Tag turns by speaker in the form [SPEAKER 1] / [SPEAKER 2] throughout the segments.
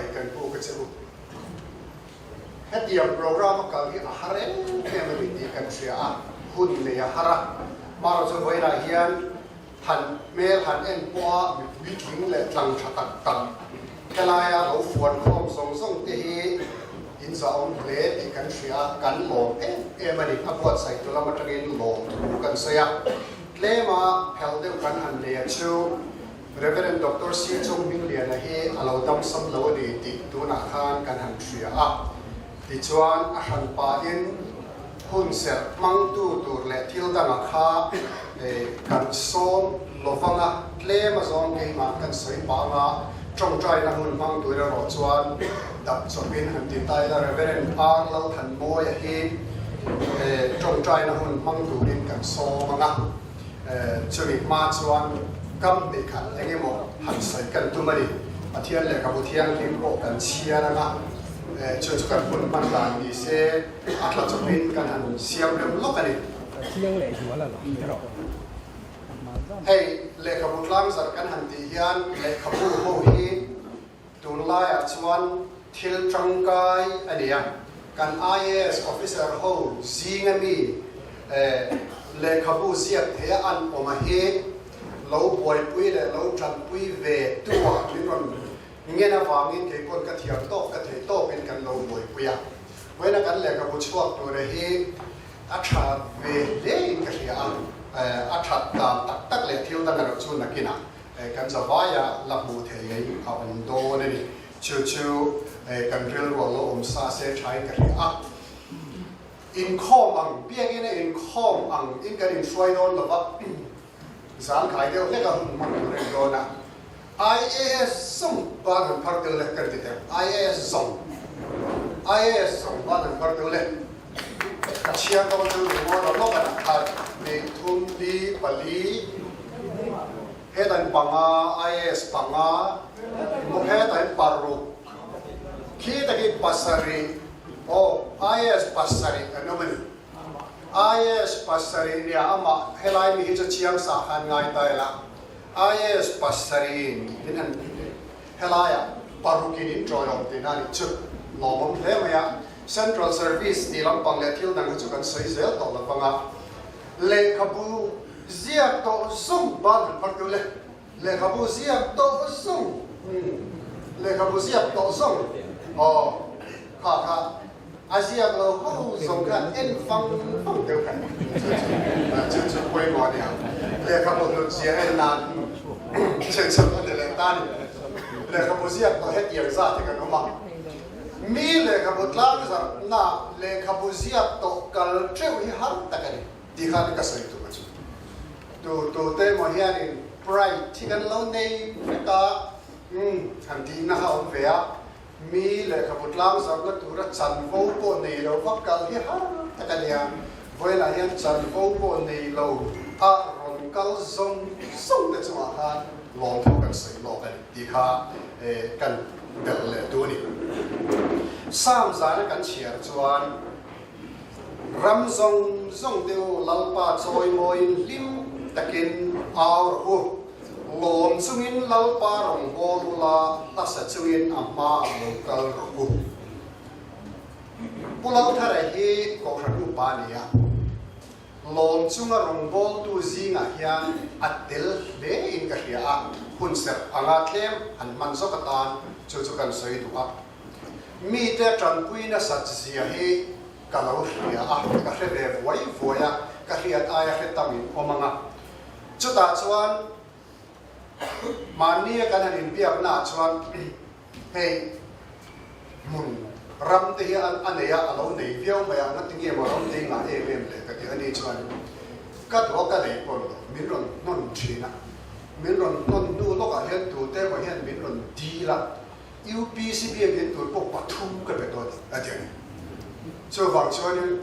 [SPEAKER 1] chibai kan buk a che u. Hetiang program a kal hi a har em em a ni tih kan hria a, hun nei a har a. Marawh chu vawiinah hian han hmel han en pawha mipui tling leh tlang tha tak tak helaia lo fuan khawm zawng zawng te hi in zahawm hle tih kan hria a, kan lawm em em a ni. A buatsaih tu lam atangin lawm thu kan sawi a, tlema phel deuh kan han nei a chu. Rev. Doctor Si Chung Hmingliana hi a lo damsam lo a ni tih tunah khan kan han hria a. Tichuan, a hran pahin hun serh hmangtu tur leh thil danga kha kan sawm lovang a, tlem a zawng keimah kan sawi pang a, tawngtaina hun hmang tur erawh chuan dap chawpin han ti ta ila Rev. R. Lalthanmawia hi tawngtaina hun hmang turin kan sawm ang a. Chumi hma chuan kam hnih khat eng emaw han sawi kan tum a ni. Pathian lehkhabu thianghlim pawh kan chhiar ang a, chu chu kan hun hman dan ni se a tla chawpin kan han siam rem lawk a ni. Hei lehkhabu tlangzarh kan han tih hian lehkhabu ho hi Tunlaiah chuan thil tangkai a ni a, kan IAS officer ho zinga mi lehkhabu ziak theia an awm a hi lo buaipui leh lo tanpui ve tuah min rawn ngen avangin kei pawn ka thiam tawk ka thei tawkin kan lo buaipui a. Vawiina kan lehkhabu chhuak tura hi a tha ve hlein ka hria a, a that dan tak tak leh thil dang erawh chu nakinah Kan zavaia la hmuh theih ngei a awm dawn a ni. Chu chu kan rilru a lo awm sa se thain ka hria a. Inkhawm ang, biakina inkhawm ang in kan inhruai dawn lo va, zan khai deuh hlek a hun hmang tur a ni dawn a. IAS zawng ban han phar tel le kan ti teh ang. IAS zawng, IAS zawng ban han phar tel le. Ka chhiar dawn chu ringawn a lawk a ni. Khat, hnih, thum, li, pali. Hetain panga, IAS panga, hetain paruk, khi takin pasarih, aw IAS pasarih an awm a ni. IAS pasarih nia amah helai mi hi chu chiang sa khan ngai ta ila, IAS pasarihin min han helaiah parukin in tawiawm tihna a nih chu lawmawm hle mai a. Central Service tih lampang leh thil dang hi chu kan sawi zel tawh lo vang a. Lehkhabu ziak tawh zung ban han phar tul e. Lehkhabu ziak tawh zung, umm, lehkhabu ziak tawh zung, aw, kha kha a ziak lo ho zawng khan en fang fang deuh kha chu chu, chu chu pawimawh a nia. Lehkhabu hlut zia en nan chu chu a ni leh ta a ni. Lehkhabu ziak tawh hetiang zat hi kan awm a. Mi lehkhabu tlangzarhna lehkhabu ziak tawh kal teuh hi har tak a ni tih khan ka sawi tur a chu. Tu tu te emaw hianin pride hi kan lo nei vek a, umm han tihna kha a awm ve a, mi lehkhabu tlangzarhna tura chanvo pawh nei lo va kal hi har tak a nia. Vawiinah hian chanvo pawh nei lo a rawn kal zawng zawng te chungah khan lawmthu kan sawi lawk a ni tih kha kan belh leh tu a ni. Psalm zana kan chhiar chuan, Ram zawng zawng te u Lalpa chawimawiin hlim takin au rawh u, lawm chungin Lalpa rawngbâwl ula hlasa chungin a hmaah lo kal rawh u. Pu Lalthara hi Kohhran upa a ni a. Lawm chunga rawngbawltu zingah hian a tel hle in ka hria a, hun serh anga tlem han hman zawk atan chu chu kan sawi duh a. Mite tanpui nasat zia hi ka lo hria a, ka hre ve vuai vuai a, ka hriat aia hre tam in awm ang a. Chutah chuan mahnia kan han inbiaknaah chuan Hei hmun ram te hi a nei a, a lo nei viau mai a, ngati nge maw ram te hi ngah em em le ka ti a ni chuan ka duh a ka nei pawh lo, min rawn hnawn thin a, min rawn hnawn hnu lawkah hian tute emaw hian min rawn dil a, UPC biakinn tur pawh pathum ka pe tawh a ni a ti a ni. Chuvang chuanin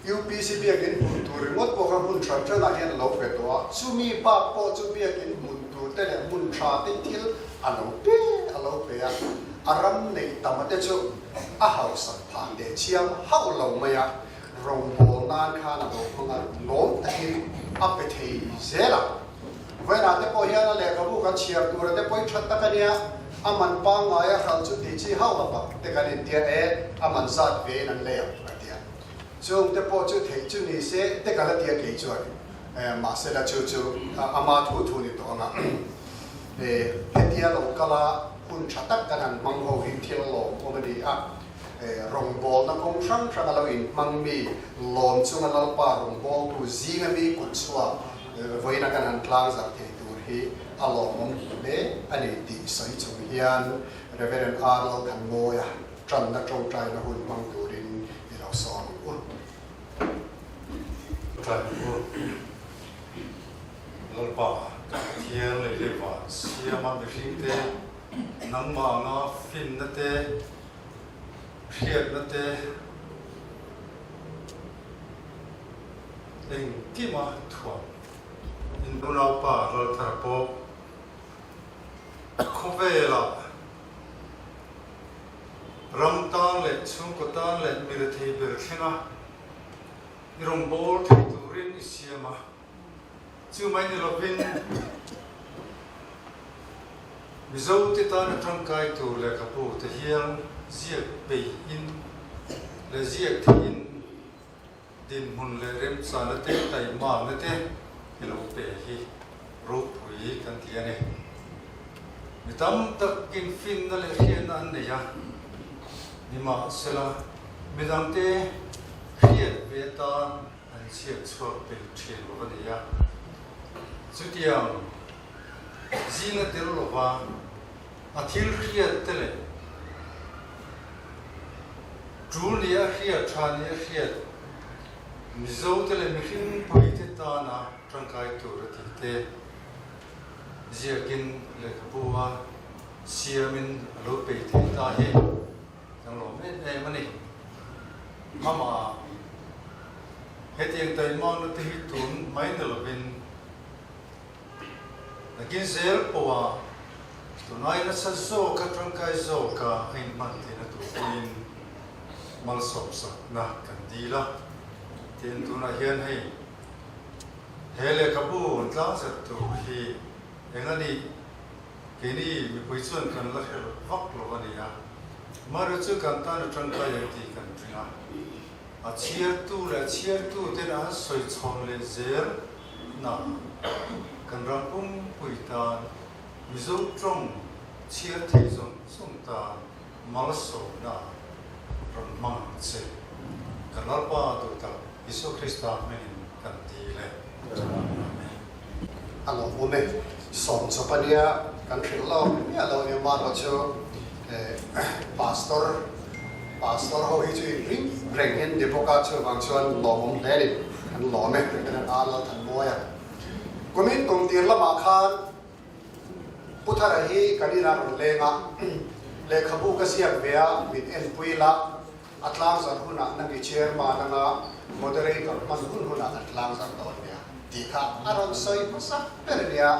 [SPEAKER 1] UPC biakinn hmun tur ringawt pawh kha hmun hran hranah hian a lo pe tawh a, chumi bak pawh chu biakinn hmun tur te leh hmun tha te thil a lo pe a lo pe a, a ram neih tam a te chu a hausak phah teh chiang hauh lo mai a, rawngbâwl nan khan a lo hmang a, lawm takin a pe thei zel a. Vawiinah te pawh hian a lehkhabu kan chhiar tur a te pawh i that tak a nia. A man pangngai a hralh chu tih chi hauh lo vang te kan intia e, a man zat vein an lei ang a tia. Chung te pawh chu theih chu ni se te ka la tia kei chuan mahse la chu chu ama thu thu ni tawh anga hetia lo kala hun tha tak kan han hmang ho hi thil lawm awm a ni a, rawngbawlna kawng hrang hranga lo inhmang mi lawm chunga Lalpa rawngbawltu zinga mi kut chhuak vawiina kan han tlang zarh thei tur hi a lawmawm hle a ni tih sawi chung hian Reverend R. Lalthanmawia Tanna tawngtaina hun hmang turin i lo sawm ang u.
[SPEAKER 2] Tawngtai ang u. Lalpa, ka Pathian leh Leva siama mihringte nangmah anga finna te, hriatna te, engkima thuam in unaupa Lalthara pawh khawvelah Ram tan leh chhungkaw tan leh mi rethei ber thlenga i rawn bawl thei turin i siam a, chu mai ni lovin Mizote tana tangkai tur lehkhabu te hial ziak peihin leh ziak theihin dinhmun leh remchana te taihmakna te i lo pe hi ropui kan ti a ni. Mi tam takin finna leh hriatna an nei a, nimahsela midangte hriat ve atan an chhiat chhuak peih thin lo a ni a. Chutiang zinga tel lova a thil hriat te leh tul nia hriat, tha nia hriat Mizote leh mihring puite tana tangkai tur a tih te ziakin lehkhabu a siamin a lo pei thei ta hi kan lawm em em a ni. Amah hetiang taihmakna te hi tun mai ni lovin Nakin zel pawha tunai nasa zawka tangkai zawka a inhman theihna tur pawhin malsawmsakna kan dil a. Tin, tunah hian hei he lehkhabu an tlangzet tur hi eng a nih? Keini mipui chuan kan la hre vak lo a ni a, amaherawhchu chu kan tan a tangkai ang tih kan ring a. A chhiartu leh a chhiartuten an sawi chhawn leh zel na kan ram pumpui tan Mizo tawng chhiar thei zawng zawng tan malsawmna rawn hmang ang che. Kan Lalpa duhtak Isua Krista hmingin kan ti le. Amen.
[SPEAKER 1] A lawmawm e. Sawm chawp a nia, kan hrilh lawk miah lo nia marawh chu Pastor Pastor ho hi chu in ring reng hian ni bawk a, chuvang chuan lawmawm hle a ni. Kan lawm e, kan a Lalthanmawia. Kumin kum tir lamah khan Pu Thara hi kan inah rawn leng a, lehkhabu ka ziak ve a, min enpui la, a tlangzarh hunah nang i chairman anga moderator hman hun hunah kan tlangzarh dawn nia tih kha a rawn sawi hmasa ber nia.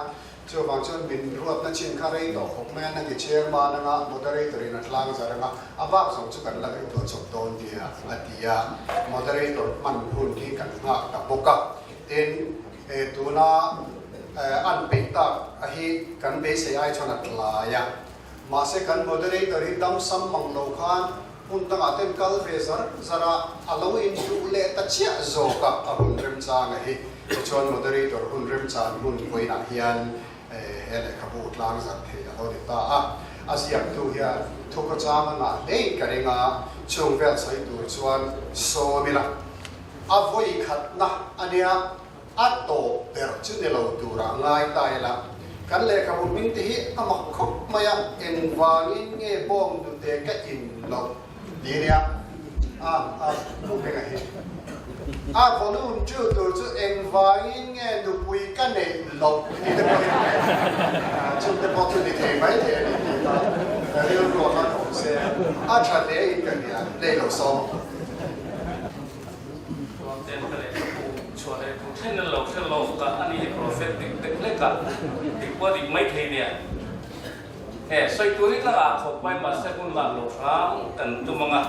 [SPEAKER 1] Chuvang chuan min ruatna chin kha rei tawh khawp mai a, nang i chairman anga moderator in a tlang zar anga a bak zawng chu kan la ngaihtuah chawp dawn nia a ti a, moderator hman hun hi kan nghak ta bawk a. Tin, tuna an peih tak a hi kan beisei ai chuan a tlai a, mahse kan moderator hi dam sam mang lo khan hmun dangah ten kal ve zar zar a, a lo induh leh ta chiah zawk a, a hun remchang a hi. Tichuan moderator hun remchan hun vawiinah hian he lehkhabu tlang zar thei a lo ni ta a. A ziaktu hian thukhawchang a ngah hlein ka ring a, chung vel sawi tur chuan sawm ila a vawi khatna a nia, a tawp ber chu ni lo turah ngai ta ila. Kan lehkhabu hming te hi a mak khawp mai a, engvangin nge bawng hnute ka in loh ti nia a a pu hming a hi. A volume chu tur chu engvangin nge nupui ka neih loh ti te pawhin chung te pawh chu ni thei mai thei a ni tih kha rilru a khan awm se a tha hle in ka hria lei lo sawm.
[SPEAKER 3] Chuan ten ka lehkhabu chhuah leh tur thleng in lo hre lawk a, ani hi prophet dik dek hlek a, dik pawh a dik mai thei nia. He sawi tur hi tlangah khawp mai mahse hun lak lo hrang kan tum ang a,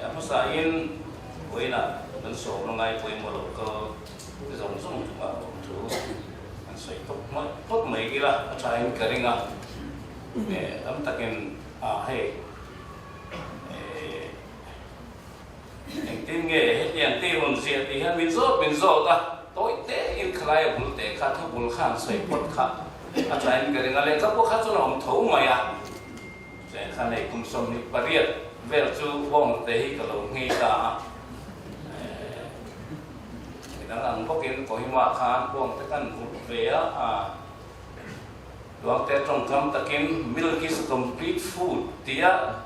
[SPEAKER 3] a hmasa in vawiinah kan sawm a ngai pawimawh lo kal te zawng zawng chungah awm thu an sawi tawp mai phawt mai ila a thain ka ring a. Tam takin a hei engtin nge hetiang te rawn ziah tih hian min zawt min zawt a, tawi te in khalai a bul te kha thu bul khan sawi phawt kha a thain ka ring a, lehkha pawh kha chuan a awm tho mai a, cheng khan hei kum 28 vel chu bawng te hi ka lo nghei ta a, midang ang bawkin Kohima khan bawng te kan vulh ve a, Tuangte tawngkam takin milk is complete food tia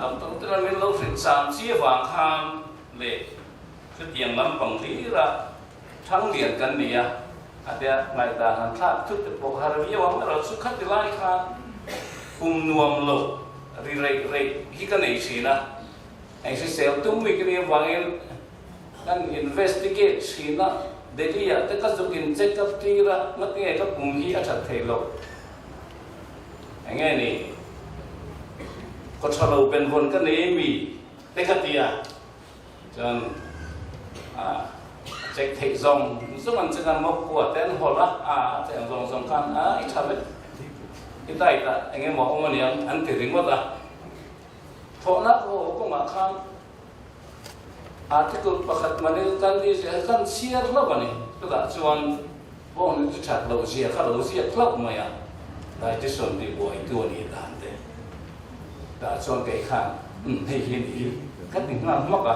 [SPEAKER 3] doctor te lamin lo hrilh cham chi avang khan leh chutiang lampang hlira thang lian kan ni a, a tia ngaihdan han thlak thut te pawh har viau ang erawh chu khati lai khan kum nuam lo ri reih reih hi ka nei thin a, eng hrisel tum mi ka nih avangin Kan investigate thin a, Delhi ah te ka zuk in check up tir a, ngatinge ka pum hi a that thei lo. Enge ni? Kaw tha lo benvawn ka nei mi te ka ti a, chuan a check theih zawng zawng an check a, mawkua te an hawlh a, a check ang zawng zawng khan a i tha vek, i diet ah enge maw a awm aniang an ti ringawt a. Thawhna haw kawngah khan Article pakhat Manil Gandhi ziah khan chhiar hlauh a ni. Chutah chuan bawng chu that loh zia kha lo ziak hlauh mai a, dietitian tih buaitu a nih dan te. Tah chuan kei khan umm hei hi ni hi ka ti nghal hmak a.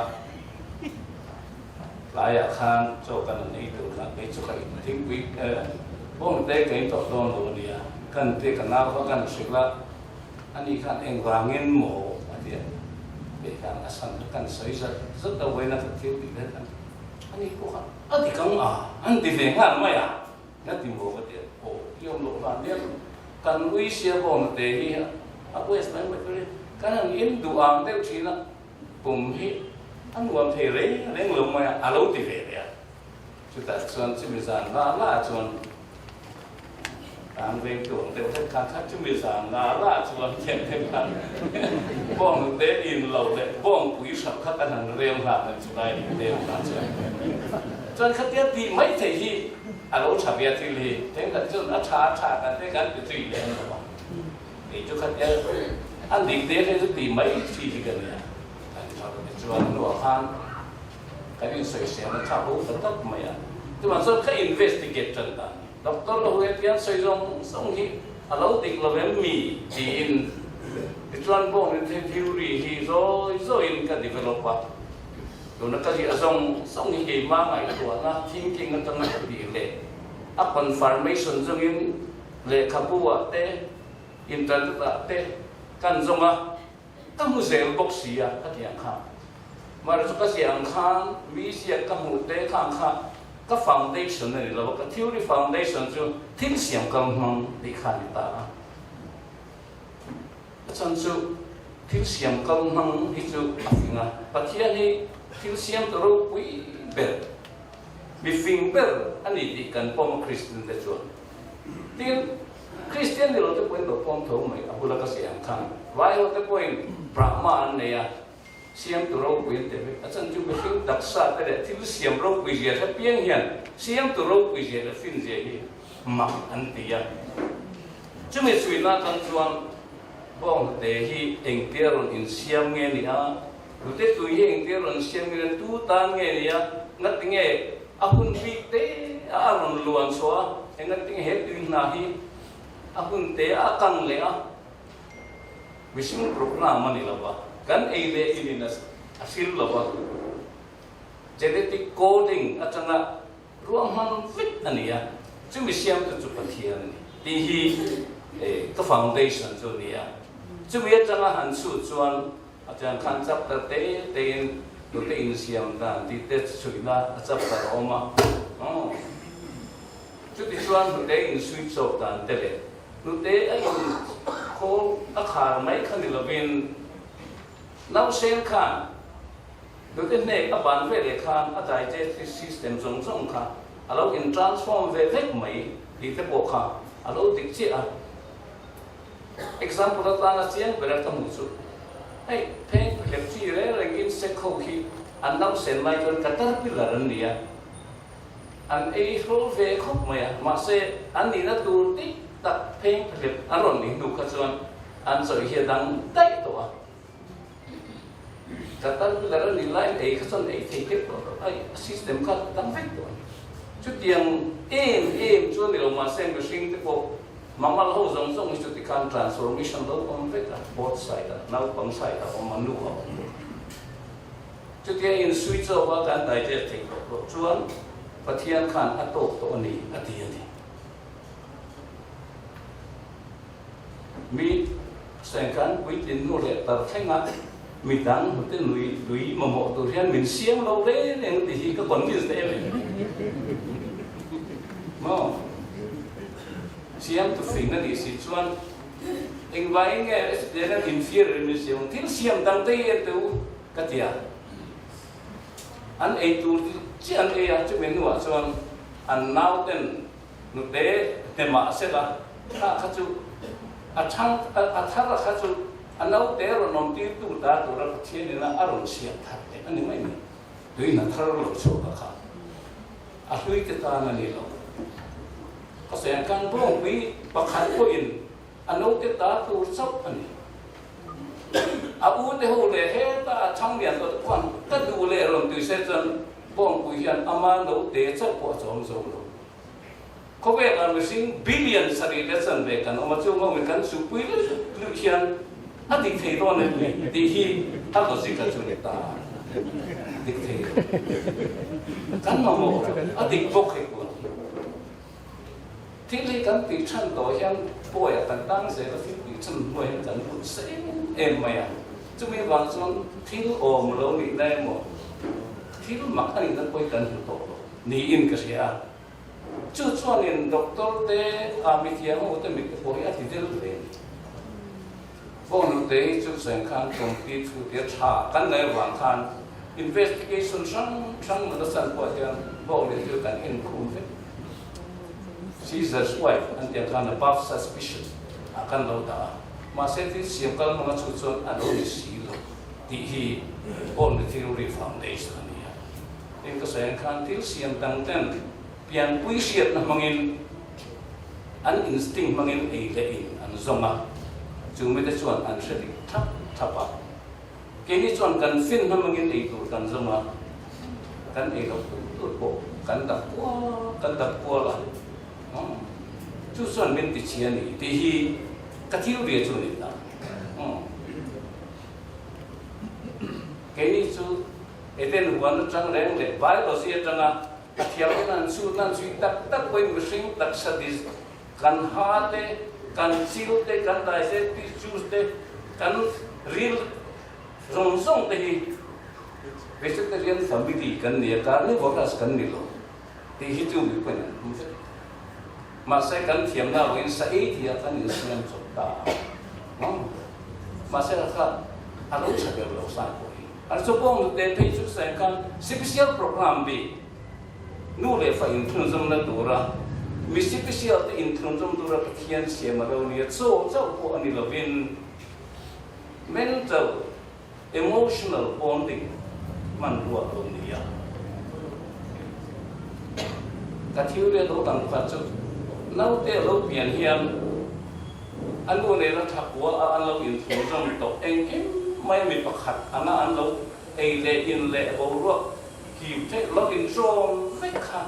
[SPEAKER 3] Tlaiah khan chaw kan han ei tur khan kei chu ka in thingpui bawng te ka in tawh dawn lo a nia. Kan te ka nau kha kan hrilh a. Ani khan engvangin maw a ti a, kei khan a san kha kan sawi zat zat a, vawiina ka thil tih vel khan ani pawh khan a dik ang a, an ti ve nghal mai a, na ti maw ka ti a, aw i awm loh hlan hian kan ui sia bawng te hi a waste mai mai tur hi kan han in duh ang deuh thin a, pum hi a nuam thei reng reng lo mai a, a lo ti ve leh a. Chutah chuan chumi zan la la chuan tan veng tuang deuh hlek khan kha chumi zan la la chuan them them khan bawng te in lo leh bawng pui hralh kha kan han rel nghal ang chu lai in te kha chuan chuan khatia tih mai thei hi a lo tha ve a thil hi thenkhat chuan a tha a tha kan te kan ti zui leh an lo a kei chu khatia an dik te te chu tih mai chi hi ka nia kan tha te chuan hnuah khan Kan insawisel a tha ho ta tak mai a. Chuvang chuan ka investigate tan ta. Doctor lo huai pian sawi zawng zawng hi a lo dik lo em mi tiin tichuan bawng in theory hi zawi zawiin ka develop a. Tuna ka ziah zawng zawng hi keimah ngaihtuahna thinking atanga ka tih leh a confirmation zawngin lehkhabu ah te internet ah te kan zawng a. Ka hmu zel bawk si a, ka ti ang kha. Mahse chu ka ziah ang khan mi ziak ka hmuh te kha ang kha ka foundation a ni lo a, ka theory foundation chu thil siam kal hmang tih kha a ni ta a. A chhan chu thil siam kal hmang hi chu a fing a, Pathian hi thil siam tu ropui ber, mi fing ber a ni tih kan pawm a Kristian te chuan. Tin, Kristian ni lote pawhin lo pawm tho mai, a bula ka ziah ang khan. Vaihote pawhin Brahma an nei a, siamtu ropui an ti vek. A chan chu mihring taksa te leh thil siam ropui zia hre piang hian siamtu ropui zia leh fin zia hi mak an ti a. Chumi chhuina atang chuan bawnghnute hi engtia rawn insiam nge ni a, hnute tui hi engtia rawn insiam nge ni a, tu tan nge ni a, ngati nge A hun bik te a a rawn luan chhuah a, engatinge he tui hna hi a hun te a kang leh a, mihring program a ni lo va, kan ei leh in in a hril lo va, genetic coding atanga ruahman vek a ni a, chumi siamtu chu Pathian a ni tih hi ka foundation chu a ni a, chumi atanga han chhut chuan A tiang khan chapter te te in tute insiam dan tih te chhuihna a chapter a awm a. Aw. Chuti chuan hnute insui chawp dan te leh hnute a in khawl a khar mai kha ni lovin nausen khan hnute hnek a ban ve leh khan a digestive system zawng zawng kha a lo in transform ve vek mai tih te pawh kha a lo dik chiah a. Example atana chiang ber a ka hmuh chu hei pheng hlep chi reng reng insect ho hi an lo sen lai chuan caterpillar an ni a, an ei hlawh ve khawp mai a, mahse an nihna tur dik tak pheng phahlep an rawn nih hnu kha chuan an chawi hi a dang daih tawh a. Caterpillar a nih laiin ei kha chuan ei thei teuh tawh lo a, a system kha a dang vek tawh a ni. Chutiang em em chu a ni lo mahse mihring te pawh mamal ho zawng zawng hi chuti khan transformation lo awm vek a, both side ah, naupang side ah awm a, nu a awm bawk a. Chutia insui chawk a kan digest theih tawh loh chuan Pathian khan a tawk tawh a ni a ti a ni. Mi sengkhan puitlin nu leh tar thlenga mi dang hnute nui tui mamawh tur hian min siam lo reng reng tih hi ka convince ta em em. Maw? Siam tu fing a nih si chuan engvangin nge SDN inferior in min siam ang? Thil siam dang te hi en teh u ka ti a. An ei tur chiah an ei a, chumi hnuah chuan an nauten Nute hnemah sela kha kha chu a chhang a thar a kha chu a naute rawn awm tir tu ta tura Pathian ina a rawn siam thar leh a ni mai ni. Tuin a thar lo chhuak a kha a hlui te tan a ni lo. Ka sawi ang khan bawngpui pakhat pawhin a naute ta tur chauh a ni. A u te ho leh heta a chhang lian tawh te pawh an ka duh leh rawn tui se chuan bawngpui hian ama naute chauh pawh a chawm zo lo. Khawvelah mihring billion sarih leh chanve kan awm a, chu ngawngin kan chupui luih luih hian a dik thei dawn em ni tih hi a logic a chu ni ta a, dik thei lo. Kan mamawh lo, a dik bawk hek lo. Thil hi kan tih than tawh hian pawiah kan tang zel a, thil tih than hnuai hian kan hlut sa em em mai a. Chumi vang chuan thil awm lo nihna emaw thil mak a nihna pawh hi kan hmu tawh lo niin ka hria a. Chu chuanin doctor te a mithiam ho te mit te pawh hi a ti del ve a ni. Bawnghnute hi chu sawi khan tawngti thu tia tha kan ngaih avang khan investigation hrang hrang nula chan pawh hian bawnghnute chu kan enkhum vek. Caesar's wife an tih ang khan above suspicion ah kan lo dah a, mahse thil siam kal hmanga chu chuan a lo ni si lo tih hi bawnghnute theory foundation a ni a. Tin ka sawi ang khan thil siam dang ten pianpui hriatna hmangin an instinct hmangin ei leh in an zawng a, chu mite chuan an hre dik thap thap a. Keini chuan kan fin hmangin ei tur kan zawng a, kan ei loh tur tur pawh kan dap kual kan dap kual a, chu chuan min ti chhia a ni tih hi ka thil ria chu a ni ta. Keini chu Eden huan atang reng leh biology atanga a thiamna an chhutna an chhui tak tak pawhin mihring taksa dis kan ha te, kan chil te, kan digestive juice te, kan ril zawng zawng te hi vegetarian family kan ni a, carnivorous kan ni lo tih hi chu mipui an hmu vek. Mahse kan thiamna avangin sa ei tih ah kan insiam chawp ta a, mahse kha a lo tha ber lo sai pawh hi. An chawpawng nute phei chu sawi khan sipisial program bik nu leh fa inthlunzawmna tura mi sipisial te inthlunzawm tura Pathian siam a lo nia chaw chauh pawh a ni lovin mental, emotional bonding hmanrua a lo ni a. Ka thil ve lo dang kha chu naute a lo pian hian A nu nena tha kua a an lo inthlunzawm tawh engkim mai mi pakhat anga an lo ei leh in leh boruak him theih lo inzawm vek kha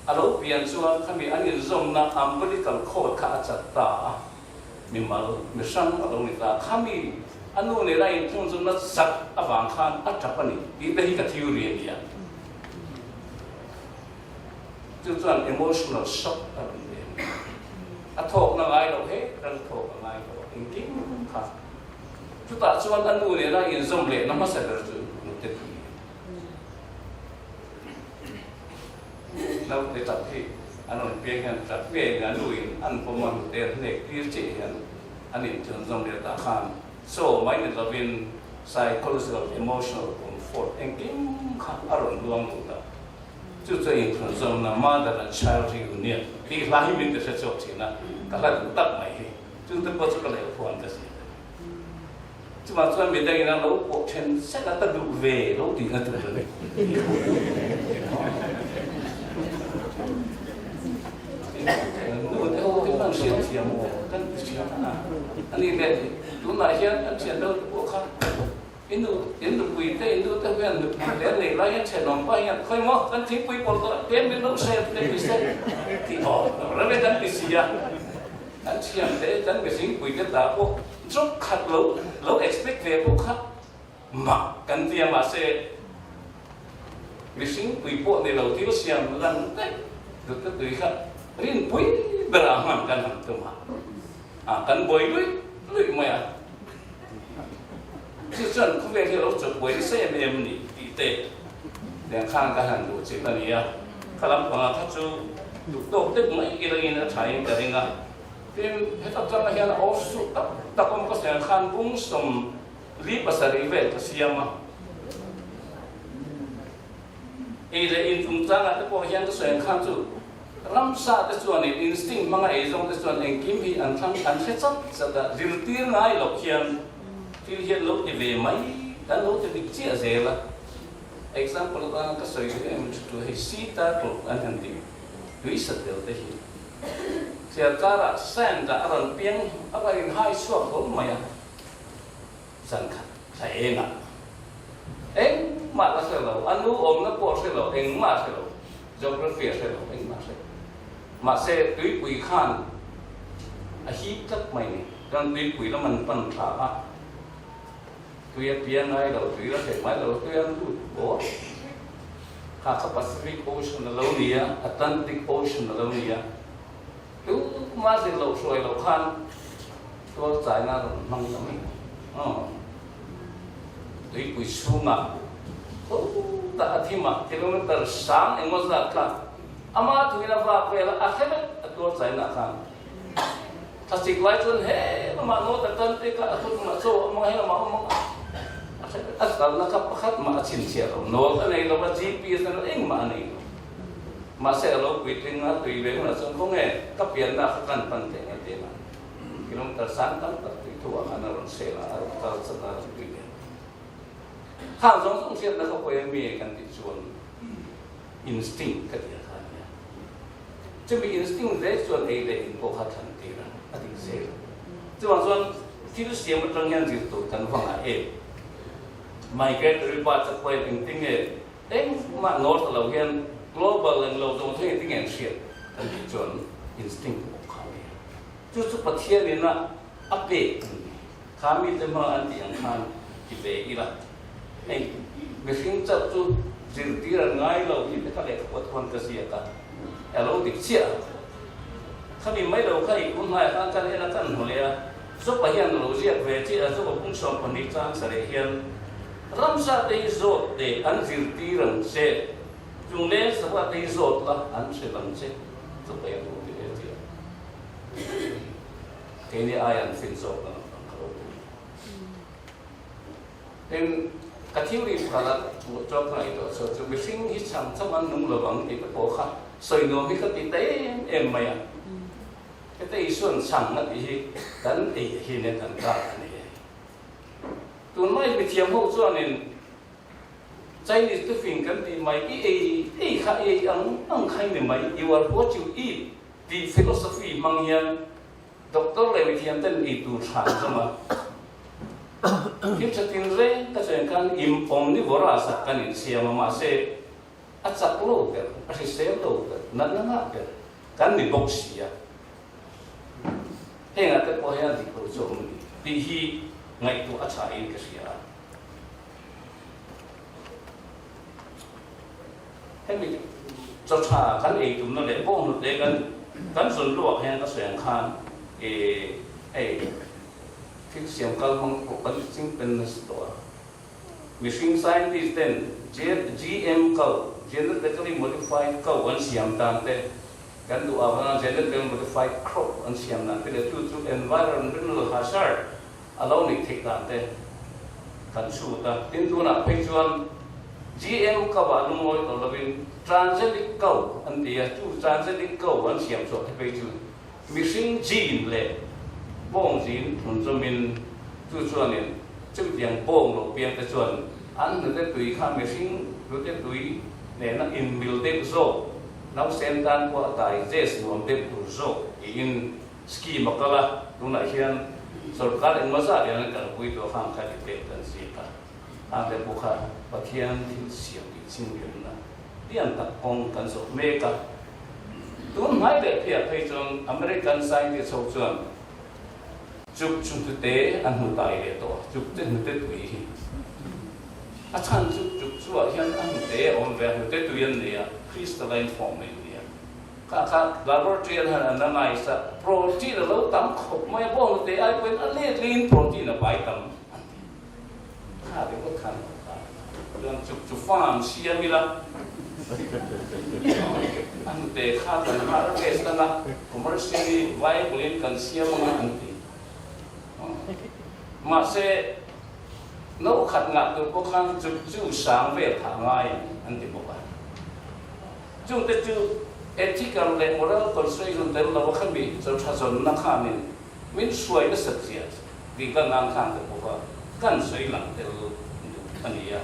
[SPEAKER 3] a lo pian chuan khami an inzawmna umbilical cord kha a chat ta a, mimal mi hrang a lo ni ta. Khami a nu nena inthlunzawmna chat avang khan a tap a ni tih te hi ka theory a ni a. Chu chuan emotional shock a rawn nei a ni. A thawkna ngai loh he ran thawk a ngai lo engkim kha. Chutah chuan a nu nena inzawm lehna hmasa ber chu nute tui a ni. Naute tap hi an rawn piang hian tap ngei a nu in an pawm a nute an hnek tir chiah hian an inthianzawm leh tah khan chaw mai ni lovin psychological emotional comfort engkim kha a rawn luang lut a. Chu chu inthlunzawmna Mother and Child Reunion tih hla hi min ti hre chhuak thin a, ka hla duh tak mai hi. Chu te pawh chu ka leh phuan ka zir a ni. Chuvang chuan midang in an lo pawh then sek a, ka duh ve lo tihna tur a ni. Nu te ho. hriat thiam kan ti thin a. Ani leh tunah hian kan thian deuh te pawh kha in nu in nupui te in nu te hian nupui te an neih lai hian thenawm pa hian khawi maw kan thingpui pawlh tawh tlem min lo hre te ti se tih awm reng e kan ti si a. Kan thian te kan mihringpui te ta pawh job khat lo lo expect ve pawh kha Mak kan ti a, mahse mihring pui pawh ni lo thil siam lan daih dute tui kha rinpui berah hman kan han tum a, a kan buai luih luih mai a. Chu chuan khawvel hi a lo chawp buai nasa em em ni tih te tiang khan ka han duh chilh a ni a, kha lampangah kha chu duh tawk deuh mai i ringin a thain ka ring a. Tin, heta tangah hian a off suh tak tak awm ka sawi ang khan bung sawm Li pasarih vel ka siam a. Ei leh in chungchangah te pawh hian ka sawi ang khan chu ramsa te chuan in instinct hmanga ei zawng te chuan engkim hi an thlang an hre chat chat a, zirtir ngai loh hian thil hian lo ti ve mai an lo ti dik chiah zel a. Example atana ka sawi duh em chu chu hei sea turtle an han tih tui sa tel te hi thliarkarah sand ah a rawn piang a rawn inhai chhuak hlawl mai a. Zan khat thla engah engmah la hre lo, a nu awmna pawh a hre lo, engmah a hre lo, geography a hre lo, engmah a hre lo. Mahse, tuipui khan a hip tlat mai ni. Chuan tuipui lam an pan thla a, tui a piang ngai lo, tui la hreh mai lo, tui an lut bawk. Kha kha Pacific Ocean a lo ni a, Atlantic Ocean a lo ni a, tumah zir loh hruai loh khan, Tual chaina rawn hmang ta mai aw. Tuipui chhungah tho tak a thim a, kilometer sang engmaw zat kha ama thuin a vak vel a, a hre vek a tual chaina khan. Thlasik lai chuan he lamah North Atlantic ah a thut mah chaw a hmang a, he lamah a awm ang a, a hre vek. A kalna kha pakhat mah a chhinchhiah lo, note a nei lo va, GPS a nei lo, engmah a nei lo. Mahse a lo puitling a, tui ve hunah chuan khawnge ka pianna kha kan pan teh nge tih a. Kilometer sang tam tak tui thu ah khan a rawn sel a, a rawn kal chat a, a rawn tui ve. Khang zawng zawng hriatna kha pawi a mi kan tih chuan instinct ka tih a kha a nia. Chumi instinct vek chuan ei leh in pawh kha thlan tir a, a dik zel. Chuvang chuan thil siam atang hian zir tur kan vang ah em? Migratory birds a pawhin engtin nge engmah north lo hian global englo zawng zawng engtin nge an hriat kan tih chuan instinct pawh kha a nia. Chu chu Pathian in a a pek a ni. Kha mite hma an tih ang khan ti ve ila. Hei mihring chauh chu zirtir an ngai lo tih te kha lehkhabu athawn ka ziak a, a lo dik chiah a. Khami mai lo kha i kun hnaiah khan kan en a kan hmu leh a, Zopa hian a lo ziak ve chiah a, Zopa pum 12 chang sareh hian ramsa te hi zawt teh an zirtir ang che, chung leng sava te hi zawt la an hrilh ang che, Zopa hian a lo ti ve chiah a. Keini aia an fin zawk ang ang ka lo ti. Tin, ka theory pakhat a chuak ka ngaihtuah chhuah chu mihring hi chhang chang an nung lo ang tih te pawh kha sawi nuam hi ka ti ta em em mai a. Heta Isua'n chhang a tih hi kan ei hi nen kan kar a ni. Tunlai mithiam ho chuanin Chinese tufing kan tih mai i ei ei kha ei ang ang kha i ni mai, you are what you eat tih philosophy hmang hian doctor leh mithiam ten ei tur tha an zawm a. Thil tha tin reng ka chuan khan im omnivorous ah kan insiam a mahse a chak lo ber, a hrisel lo ber, natna ngah ber kan ni bawk si a. Hengah te pawh hian dik lo chu a awm a ni tih hi ngaihtuah a tha in ka hria a. Hemi chaw tha kan ei tumna leh bawnghnut leh kan kan zawn luak hian ka sawi ang khan ih hei thil siam kal hmang pawh kan ching pen nasa tawh a. Mihring scientist ten GM cow, genetically modified cow an siam tan te, kan duh avanga genetically modified crop an siam dan te leh chu chu environmental hazard a lo nih theih dan te kan chhut a. Tin, tunah phei chuan GM cow ah lungawi tawh lovin transgenic cow an ti a, chu transgenic cow an siam chhuah te phei chu mihring gene leh bawng gene thlun zawmin chu chuanin chutiang bawng lo piang te chuan an hnute tui kha mihring hnute tui nena inmil deuh zawk, nausen tan pawh a digest nuam deuh tur zawk tiin. Scheme a kal a, tunah hian sorkar engmaw zat hian an kalpui tawh khang kha detail kan ziak a, khang te pawh kha Pathian thil siam tih chingriamna lian tak kawng kan zawh mek a. Tun hmai leh phiah phei chuan American scientist ho chuan chuk chu hnute an hmu tai leh tawh a, chuk te hnute tui hi a chhan chu chuk chu ah hian a hnute a awm ve a, hnute tui an nei a, crystalline form a in nia. Kha kha laboratory an han analyse a, protein a lo tam khawp mai a, bawng hnute ai pawhin a let lengin protein a pai tam an ti. Kha ringawt khan a lo ta. Chuan chuk chu farm siam ila, a hnute kha kan harvest anga commercially viable in kan siam anga an ti. Mahse, no khat ngah tur pawh khan chuk chu sang vel kha a ngai ang an ti bawk a. Chungte chu ethical leh moral consideration tel lo a khami chawlhṭha zawnna khanin min hruai nasat zia tih ka ngang khan ta bawk a, kan sawi lang tel duh a ni a.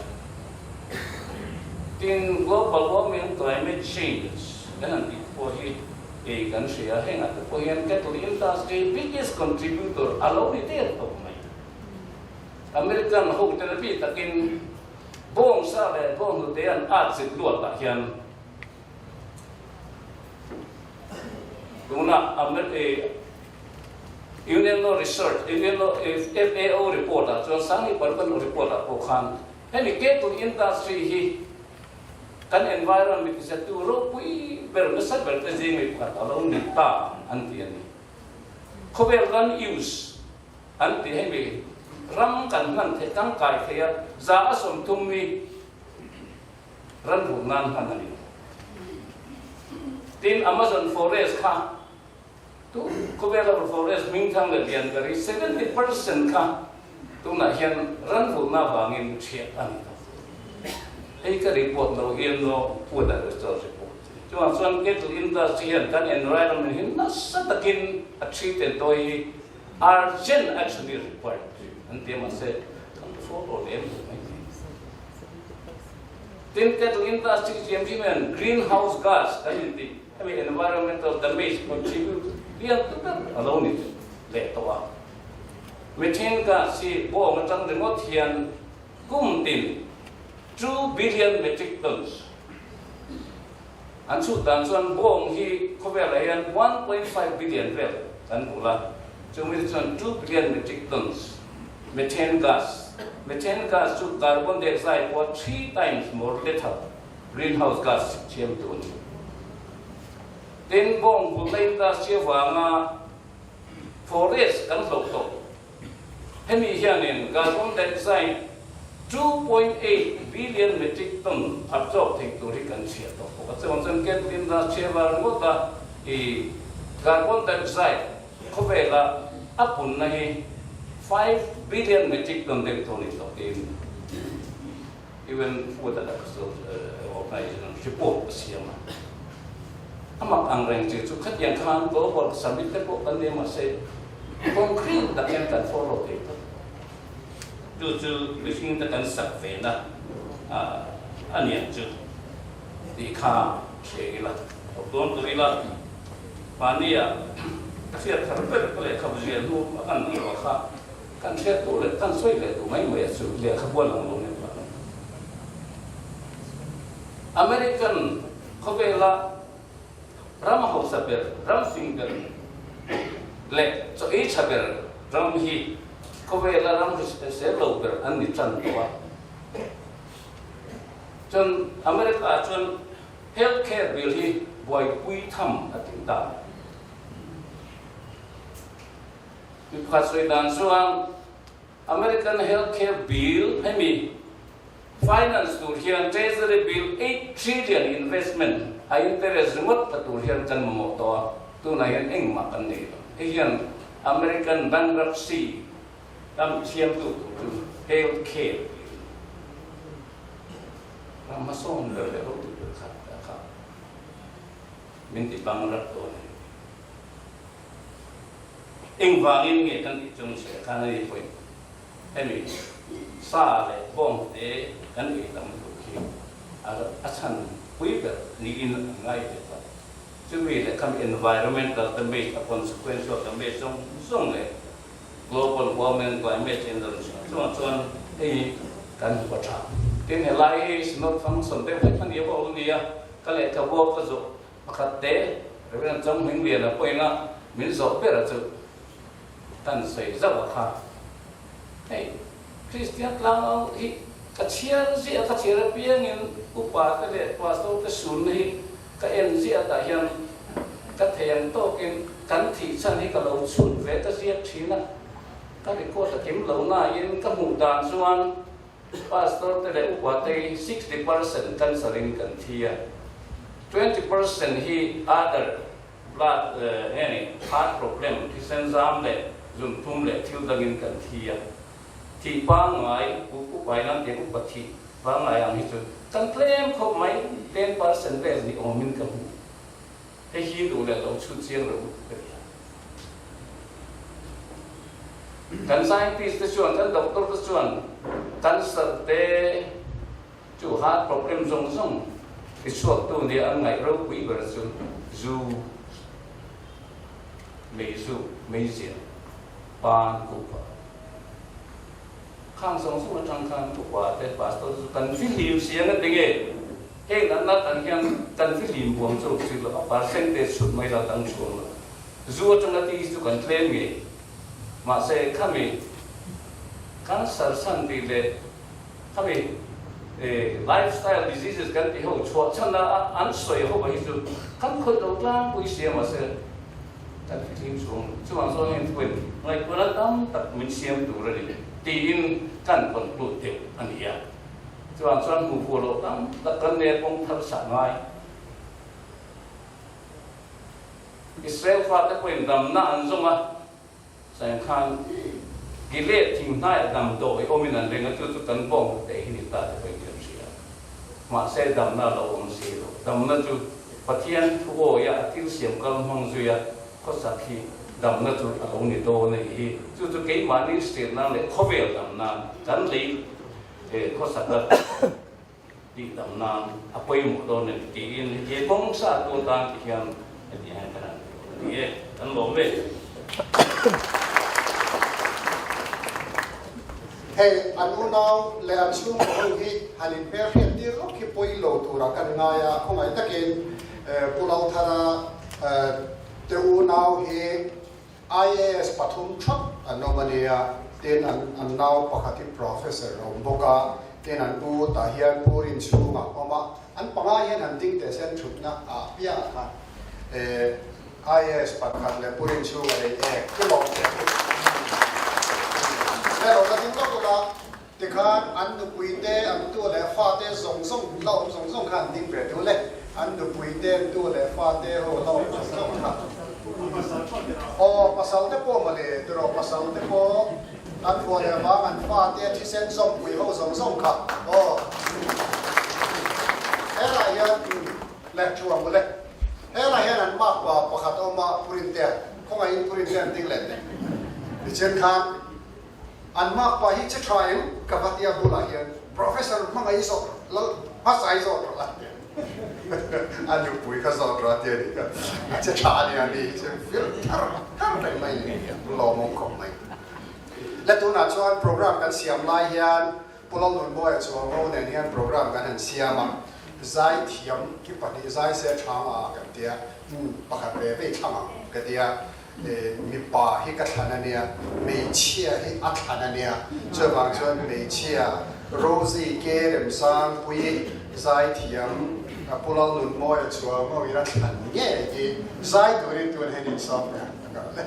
[SPEAKER 3] Tin, global warming, climate change kan han tih pawh hi ei kan hria, hengah te pawh hian cattle industry biggest contributor a lo ni der tawp mai. American ho te na bi takin Bawngsa leh bawnghnute an at zit luatah hian tuna Union Law Research, Union Law FAO report ah chuan Sangni Parvan report ah pawh khan hemi cattle industry hi kan environment zatu ropui ber nasa ber te zing mi pakhat a lo ni ta an ti a ni. Khawvel land use An ti hemi ram kan hman theih tangkai thei a, 30% mi ran ruk nan hman a ni. Tin, Amazon forest kha tu khawvela forest hmingthang leh lian ber hi 70% kha tunah hian ran rukna vangin chhiat a ni ta. Hei ka report lo hian no Food Agriculture report. Chuvang chuan cattle industry hian kan environment hi nasa takin a thi tel dawi hi Urgent action is required an ti a mahse kan la follow lem lo mai thei. Tin, cattle industry siam hi hian greenhouse gas kan intih hemi environmental damage contribute lian ta ber a lo ni leh tawh a. Methane gas hi bawng atang ringawt hian kum tin 2 billion metric tons An chhut dan chuan bawng hi khawvelah hian 1.5 billion vel kan hmu la, chumi te chuan 2 billion metric tons methane gas, methane gas chu carbon dioxide pawh 3 times more lethal greenhouse gas thiam tu a ni. Tin, bawng vulhna industry avanga forest kan hloh tawh. Hemi hianin carbon dioxide 2.8 billion metric ton absorb thei tur hi kan chhiah tawh bawk a. Chuvang chuan cattle industry avar ngawt a i carbon dioxide khawvela a punna hi 5 billion metric ton deuh tho ni tawh tiin UN Food and Agriculture Organization report a siam a. A mak ang reng chi chu khatiang khan global summit te pawh kan nei mahse concrete tak hian kan follow thei tlat. Chu chu mihring te kan sak ve na a niang chu tih kha hria ila, awp dawn tur ila mahni ah ka hriat thar ber ka lehkhabu ziah hnu a kan ang lo kha kan hriat duh leh kan sawi leh duh mai mai a chu lehkhabu a lang lo nen vang a ni. American khawvela ram hausa ber, ram fing ber leh chaw ei tha ber ram hi khawvela ram hrisel lo ber an ni tan tawh a. Chuan America ah chuan health care bill hi buaipui tham a ting ta. Mi pakhat sawi dan chuan American health care bill hemi finance tur hian Treasury bill 8 trillion investment a interest ringawt la tur hian kan mamawh tawh a, tunah hian engmah kan nei lo. Hei hian American bankruptcy lam thiamtu tur chu health care bill ram hmasawn ber leh ropui ber kha kha min ti bankrupt dawn a ni. Engvangin nge kan tih chung che khan a ni pawhin hemi sa leh bawng te kan ei tam lutuk hi a chhan pui ber niin an ngai ve ta. Chumi leh khami environmental damage, a consequential damage zawng zawng leh global warming, climate change a rawn chhuah chungah chuan hei kan hmu a tha. Tin, helai hi synod function deuh hlek a ni a nia, ka lehkhabu ka zawh pakhat te Reverend Chawng Hmingliana pawhin a min zawh ber a chu kan sawi zauh a kha. Hei Kristian tlangau hi ka chhiar ziah ka chhiar apiangin upa te leh pastor te sunna hi ka en ziah tah hian ka thei ang tawkin kan thih chhan hi ka lo chhut ve ka ziak thin a, ka record a kim lo nain ka hmuh dan chuan pastor te leh upa te hi 60% cancer in kan thi a, 20% hi other blood nge ni heart problem thisen zam leh zunthum leh thil dangin kan thi a, thih pangngai upa in an ti upa thih Pangngai ang hi chu kan tlem khawp mai, 10% vel ni awmin ka hmu. Hei hi duh leh lo chhut chiang lo ka ti a. Kan scientist te chuan, kan doctor te chuan cancer te chu heart problem zawng zawng ti chhuaktu nia an ngaih ropui ber chu zu, meizu, meizial, pan, kuhva. Khang zawng zawng atang khan upa te pastor te chu kan fihlim si ang a ti nge? Heng natna tan hian kan fihlim buang chu chik lo a percentage chhut mai la dang chuang lo. Zu atanga ti hi chu kan tlem ngei. Mahse khami cancer chhan tih leh khami lifestyle diseases kan tih ho chhuah chhan a an sawi ho hi chu kan khawih lo tlangpui sia mahse Kan fihlim chhung chuvang chuan heng thuin ngaihtuahna tam tak min siam tur a ni tiin kan conclude deuh a ni a. Chuvang chuan hmuh fuh loh tam tak kan nei a kawng thar sah ngai. Israel fate pawhin damna an zawng a, sain khan Gilead thing hnaiah damdawi awmin an ring a, chu chu kan bawng te hi ni ta te pawhin kan hria. Mahse damna a lo awm si lo. Damna chu Pathian thu awia a thil siam kal hmang zuia khawsak hi damna chu a lo ni dawn a nih hi. Chu chu keimahni hriat nan leh khawvel dam nan kan lei khawsak a tih dam nan a pawimawh dawn a ni tiin he kawng sa tu atan ti hian heti hian kan han ti e, kan lawm ve.
[SPEAKER 1] Hei, an unau leh an chhungkaw ho hi han inhmelhriat tir lawk hi pawi lo turah kan ngai a, khawngaih takin Pu Lalthara te unau hi IAS pathum thap an awm a nia, tin an nau pakhat hi Professor a awm bawk a, tin an pu tah hian Pu Rinchhunga a awm a, an panga hian han ding teh sen thutna ah piangah khan IAS pakhat leh Pu Rinchhunga lei ek chu lawm teh u. Erawh ka ding lawk ula, tikhan an nupui te, an tu leh fa te zawng zawng la awm zawng zawng kha an ding ve dul e. An nupui te, an tu leh fa te ho la awm zawng zawng kha. Aw, pasal te pawh mawle, tiraw pasal te pawh an vuah leh vang an fa te thisen zawmpui ho zawng zawng kha. Aw, helaiah hian leh thu ang mawle. Helai hian an makpa pakhat a awm a, Pu Rintea, khawngaihin Pu Rintea an ding leh teh. Tichuan khan an makpa hi che tha em ka va tia bulah hian Professor hmangaih zawt rawh, lal hmasa hi zawt rawh a ti a, a nupui kha zawt rawh a ti a ni kha, a che tha a nia ni hi chu fir thar thar reng mai ni, lawmawm khawp mai. Le tunah chuan program kan siam lai hian Pu Lalnunmawia Chuangro nen hian program kan han siam a, zai thiam ki pahnih zai se thang a kan tia, umm pakhat ve ve thlang ang ka tia, mipa hi ka thlan a nia, hmeichhia hi a thlan a nia, chuvang chuan hmeichhia Rosie K Remsangpuii zai thiam Pu Lalnunmawia Chuangro in a thlan ngei hi zai turin tun hian insawm teh ang ka le.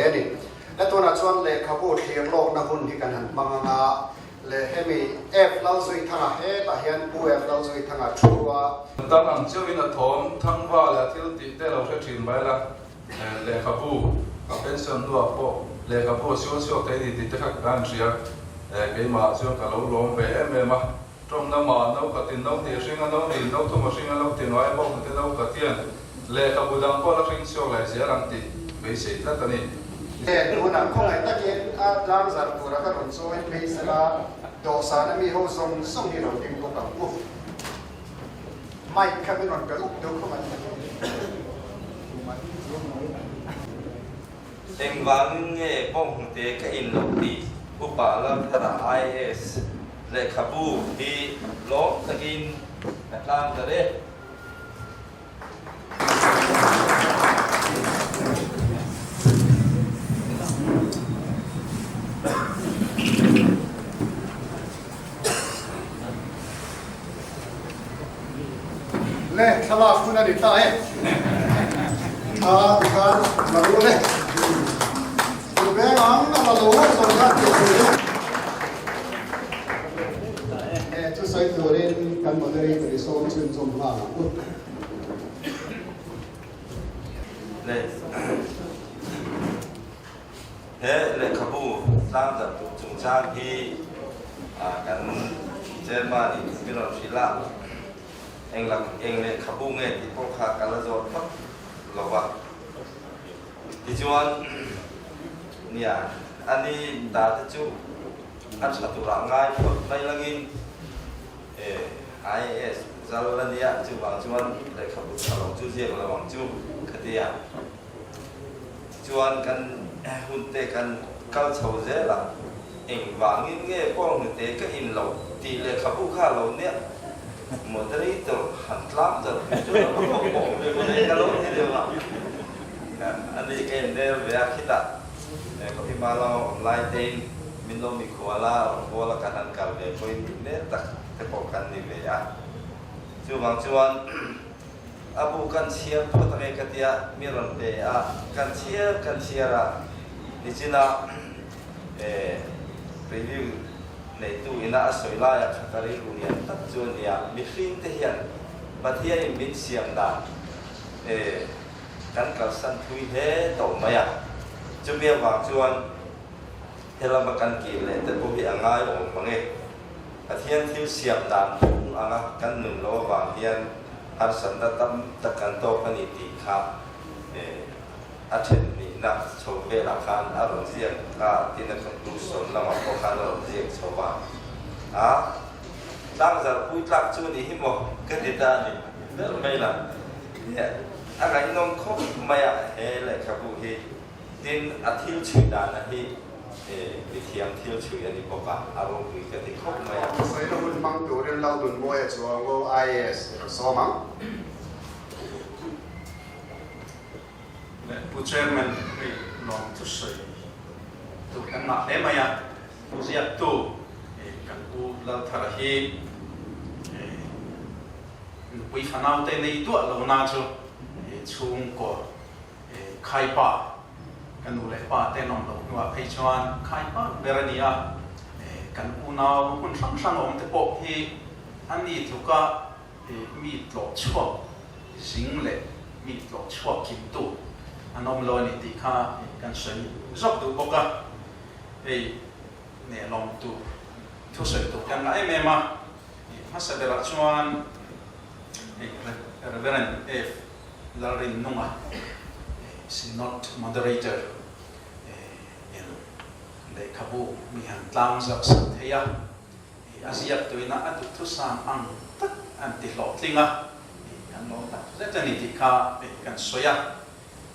[SPEAKER 1] hle a ni. Le tunah chuan lehkhabu thlir lawkna hun hi kan han hmang ang a, le hemi F Lalzuithanga hetah hian Pu F Lalzuithanga thu a.
[SPEAKER 4] Tan ang cheuhin a thawm thangva leh a thil tih te lo hre thin mai la, lehkhabu a pension hnuah pawh lehkhabu a sual chhuak thei ni tih te kha ka han hria, keimah chuan ka lo lawm ve em em a. Tawng lamah no khatin no hnih hring a, no hnih no thum a hring a, no ti ngai bawk hnute no khat hian lehkhabu dang pawh la hring chhuak leh zel ang tih beisei tlat a ni.
[SPEAKER 1] He tunah khawngaih takin a tlangzarh tura ka rawn chawi phei sela dawhsan a mi ho zawng zawng hi lo ding bawk ang u. Mic kha min rawn pe up deuh khawngaih takin.
[SPEAKER 5] Engvangin nge bawnghnute ka in loh tih Upa Lalthara IAS lehkhabu hi lawm takin ka tlang ta re.
[SPEAKER 1] Le thlalak hun a ni ta e. A tikhan la ru le. Tu veng ang a la lo zawng khan tih tur hi. E chu sawi turin kan moderator i sawm chhunzawm nghal ang u.
[SPEAKER 5] Le He lehkhabu tlangzarh tur chungchang hi kan chairman in min rawn hrilh a, eng eng lehkhabu nge tih pawh kha ka la zawt phawt lo va. Tichuan, nia, ani ta te chu a tha turah ngai phawt mai langin IAS zal a nia, chuvang chuan lehkhabu tha lo chu ziak lo ang chu ka ti a. Tichuan kan hunte kan kal chho zel a, engvangin nge Paul hnute ka in loh tih lehkhabu kha lo nia moderator han tlang zat pui chu lo va pawh pawh ve maw le ka lo ti deuh a, a ni ka in rel ve a khitah Kohima lama awm lai tein min lo mikhual a, rawn bual a kan han kal ve pawhin tih mek tak te pawh kan ni ve a, chuvang chuan. A bu kan chhiar phawt ange ka tia mi rawn pe a, kan chhiar kan chhiar a, nichina review neitu ina a sawi laia kha ka rilru lian tak chu a nia, mihring te hian Pathianin min siam dan kan kalsan thui hle tawh mai a, chumi avang chuan helama kan kir leh te pawh hi a ngai awm mange. Pathian thil siam dan phung anga kan nun lo avang hian harsatna tam tak kan tawk a ni tih kha a then nihna chho velah khan a rawn ziak a, tin a conclusion lamah pawh khan a rawn ziak chho va. A tlangzarh pui tlak chu ni hi maw ka ti ta a ni ber mai la. A ngaihnawm khawp mai a he lehkhabu hi. Tin, a thil chhui dana hi mithiam thil chhui a ni bawk a, a ropui ka ti khawp mai a.
[SPEAKER 1] Sawina hun hmang turin Laldunmawia chuang aw IAS i rawn sawm ang.
[SPEAKER 6] Leh Pu Chairman hei lawm thusawi tur kan ngah hle mai a, Pu Ziaktu kan Pu Lalthara hi nupui fanaute nei duah lo na chu chhungkaw Khaipa, ka nu leh pa te nawm loh hnuah phei chuan Khaipa ber a ni a, kan unau hmun hrang hrang awm te pawh hi a ni tluka mi tlawh chhuak zing leh mi tlawh chhuak kimtu an awm lo a ni tih kha kan sawi zawk duh bawk a, hei nehlawm tur thusawi tur kan ngah em em a, hmasa berah chuan hei Reverend F. Lalrinnunga, Synod Moderator, in lehkhabu mi han tlang zarh sak thei a, a ziak tuina a duhthusam ang tak an ti hlawhtling a, kan lawm tak zet a ni tih kha kan sawi a.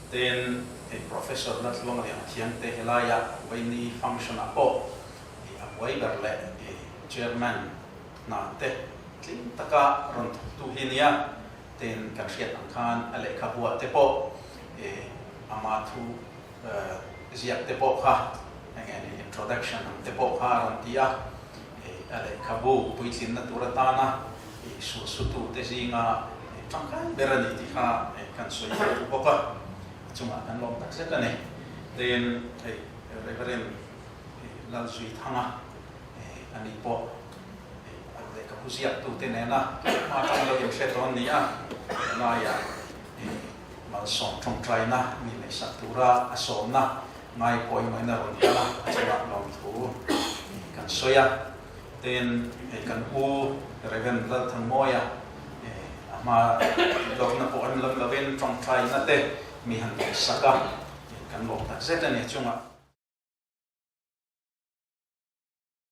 [SPEAKER 6] Tin, Professor Latluang Liangthiangte helaia Waini function-ah pawh a buai ber leh Chairman hna te tling taka rawn thawktu hi a nia. Tin, kan hriat ang khan a lehkhabuah te pawh ama thu ziak te pawh kha eng nge ni introduction ang te pawh kha a rawn ti a, a lehkhabu puitlinna tur atana sulsutu te zinga tangkai ber a ni tih kha kan sawi ve duh bawk a, a chungah kan lawm tak zet a ni. Tin, hei Reverend Lalzuithanga a ni pawh lehkhabu ziaktute nena hma tang lo inhre tawn ni a, helaiah malsawm tawngtaina mi neihsak tura a sawmna ngai pawimawhin a rawn kal a, a chungah lawmthu kan sawi a. Tin, hei kan u Rev. Lalthangmawia a hma lawkna pawh en lam lovin tawngtaina te mi han neihsak a, kan lawm tak zet a ni chungah.